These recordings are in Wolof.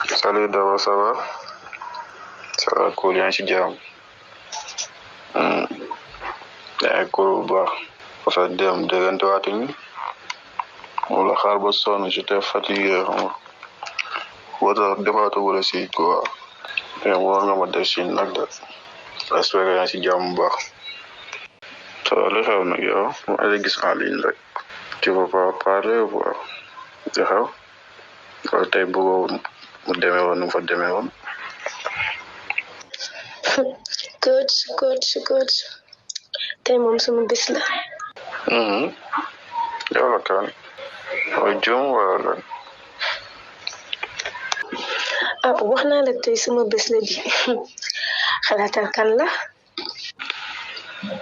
Salut Daba, ça va? Ça va cool, yaa ngi ci jàmm. yaa ngi cool bu baax. parce que dem déggante waatuñu. wala xaar ba sonn j'étais fatigué xam nga. boo tax defaatu wala si quoi. mais war nga ma def si nag de. j'espère que yaa ngi ci jàmm bu baax. ça va li xew nag yow mu ngi gis en ligne rek. tu veux pas parler ou quoi? li xew. wala tey bëggoo mu demee woon nu mu fa demee woon. coach tey moom sama bés la. yow la kan mooy jum wala lan. wax naa la tey sama bés la di xalaatal kan la.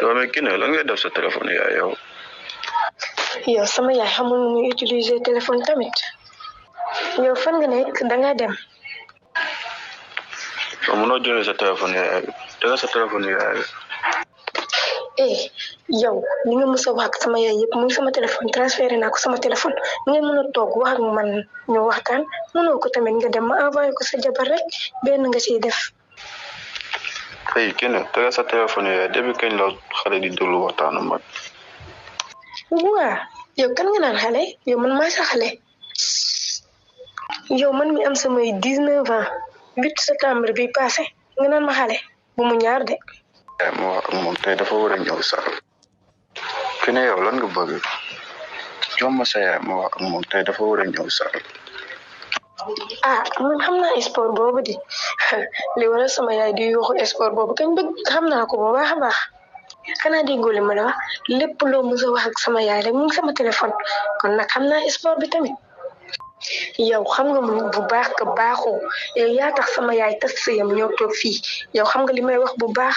yow mais kii ne lan ngay def sa téléphone yaay yow. yow sama yaay xamul nu muy utiliser téléphone tamit. yow fan nga nekk danga dem. yow mënoo jëlee sa téléphone yaay jëlee sa téléphone yaay. yow li nga mës a wax ak sama yaay yëpp muy sama téléphone transféré naa ko sama téléphone nga mën a toog wax ak man ñu waxtaan mënoo ko tamit nga dem ma envoyé ko sa jabar rek benn nga ciy def. kii ne jëlee sa téléphone yaay depuis kañ la xale di déglu waxtaanu mag. waa yow kan nga naan xale yow man maa sa xale. yow man mi am samay 19 ans 8 septembre bi passé nga naan ma xale bu mu ñaar de. ma wax ak moom tey dafa war a ñëw sax. ki ne yow lan nga bëgg. jox ma sa yaay ma wax ak moom tey dafa war a ñëw sax. man xam naa sport boobu di li wala sama yaay di yuuxu sport boobu kañ bëgg xam naa ko bu baax a baax. xanaa déggoo li ma la wax lépp loo mës a wax ak sama yaay rek mu ngi sama téléphone kon nag xam naa sport bi tamit. yow xam nga mu bu baax ka baaxoo yow yaa tax sama yaay tas sëyam ñoo toog fii yow xam nga li may wax bu baax.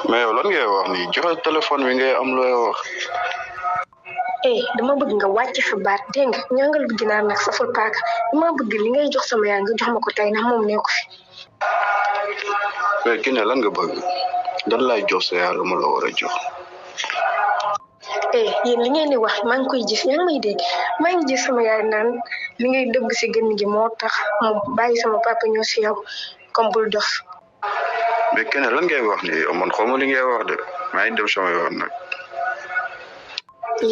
mais yow lan ngay wax nii joxe téléphone bi ngay am looy wax. dama bëgg nga wàcc sa baat dégg nga ñàngal bu ginaar nag saful paaka dama bëgg li ngay jox sama yaay nga jox ma ko tey ndax moom nekku fi. mais ki ne lan nga bëgg dan lay jox sa yaay lu ma la war a jox. yéen li ngeen di wax maa ngi koy gis yaa ngi may dégg maa ngi gis sama yaay naan li ngay dëgg si gën gi moo tax mu bàyyi sama papa ñëw si yow comme bul dof. mais kenn lan ngay wax ni yow man xawma li ngay wax de maa ngi dem sama yoon nag.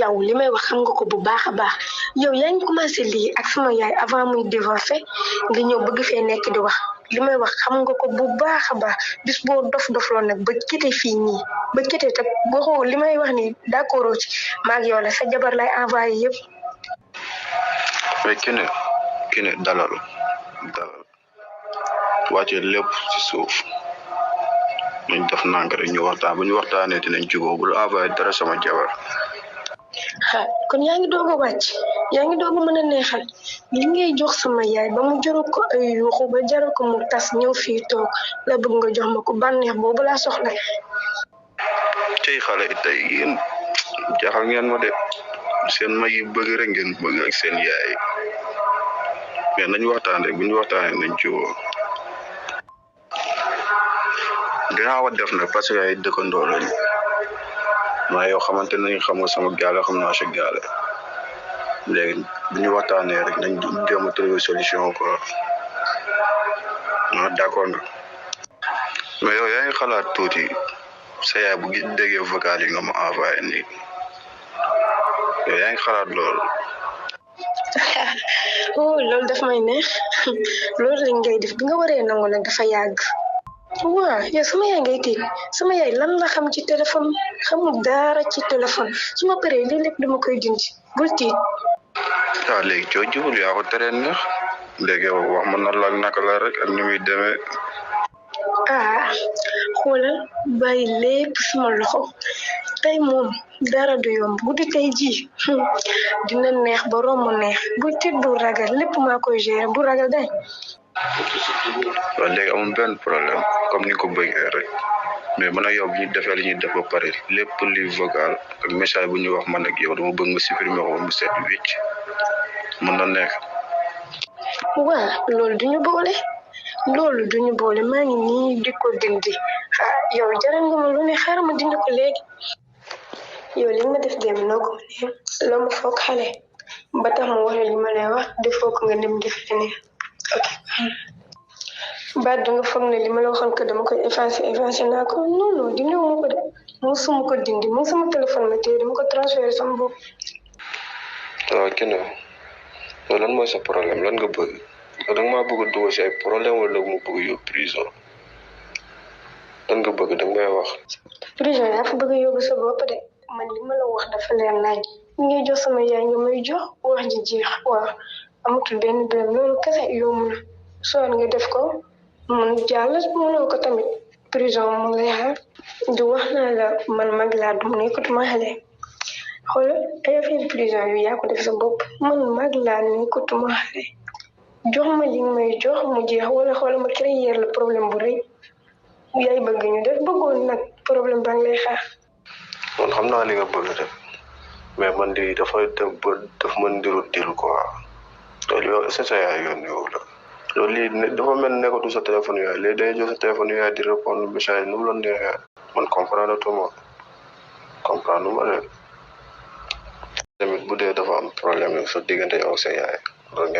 yow li may wax xam nga ko bu baax a baax yow yaa ngi commencé lii ak sama yaay avant muy divorcé nga ñëw bëgg fee nekk di wax li may wax xam nga ko bu baax a baax bis boo dof-dofloon nag ba kite fii nii ba kite te boo li may wax ni d'accord ci maag yow la sa jabar lay envoyé yëpp. mais kene dalal wàcce lépp ci suuf nañ def nànk rek ñu waxtaan bu ñu waxtaanee dinañ jubóo bul envoyé dara sama jabar. kon yaa ngi doog a wàcc yaa ngi doog a mën a neexal li ngay jox sama yaay ba mu jaral ko ay yuuxu ba jaral ko mu tas ñëw fii toog la bëgg nga jox ma ko bànneex boobu laa soxla. tey xale it tey yéen jaaxal ngeen ma de seen mag yi bëgg rek ngeen bëgg ak seen yaay mais nañ waxtaan rek bu ñu waxtaanee nañ jubóo. dinaa wax def nag parce que ay dëkkandoo lañu maa yow xamante nañ xam nga sama gaale xam naa sa gaale léegi bu ñu waxtaanee rek nañ jéem a trouver solution quoi d'accord nga mais yow yaa ngi xalaat tuuti sa yaay bu déggee vocal yi nga ma envoyé nii yow yaa ngi xalaat loolu. loolu daf may neex loolu rek ngay def bi nga waree nangu nag dafa yàgg. waaw yow sama yaay ngay tiit sama yaay lan la xam ci téléphone xamul dara ci téléphone su ma paree lii lépp dama koy dindi bul tiit. léegi coo jubul yaa ko teree neex léegi wax ma na la naka la rek ak ni muy demee. xoolal bàyyi lépp sama loxo tey moom dara du yomb bu di tey ji dina neex ba romb neex bul tiit bu ragal lépp maa koy gérer bu ragal day. waaw léegi amul benn problème comme ni nga ko bëggee rek mais man ak yow bu ñu defee li ñuy def ba pare lépp li vocal ak message bu ñuy wax man ak yow dama bëgg nga supprimer ko mu set wicc mën na nekk. waaw loolu duñu boole maa ngi nii di ko dindi yow jaral nga ma lu ne xaaral ma dindi ko léegi yow li ma def dem noo ko loo ma foog xale ba tax mu wax li ma lay wax defoo ko nga dem def leneen ok baat da nga foog ne li ma la waxoon que dama koy effacé naa ko non non dindi wu ma ko de musuma ko dindi mu sama téléphone ma téye dama ko transféré sama bopp. waaw kenn yow lan mooy sa problème lan nga bëgg yow da nga maa bëgg a dugal si ay problème wala mu bëgg yóbbu prison lan nga bëgg da nga may wax. prison yaa fa bëgg a yóbbu sa bopp de man li ma la wax dafa leer naaj li ngay jox sama yaay nga may jox wax ji jeex waaw amatul benn problème loolu kese yomb na soo nga def ko mun jàll mënoo ko tamit prison mu lay xaar du wax naa la man mag laa du nekkatuma xale xoolal ay affaire prison yu yaa ko def sa bopp man mag laa nekkatuma xale jox ma li nga may jox mu jeex wala xoolal ma créer la problème bu rëy yaay bëgg ñu def bëggoon nag problème baa ngi lay xaar. man xam naa li nga bëgg def mais man di dafa dem ba daf mën ndiru dilu quoi loolu yow est-ce que sa yaay yónni yow la loolu lii dafa mel nekkatu sa téléphone yaay léegi day jël sa téléphone yaay di répondre message nu mu la neexee man comprendre tuma de tamit bu dee dafa am problème sa diggante yow ak sa yaay loolu ngeen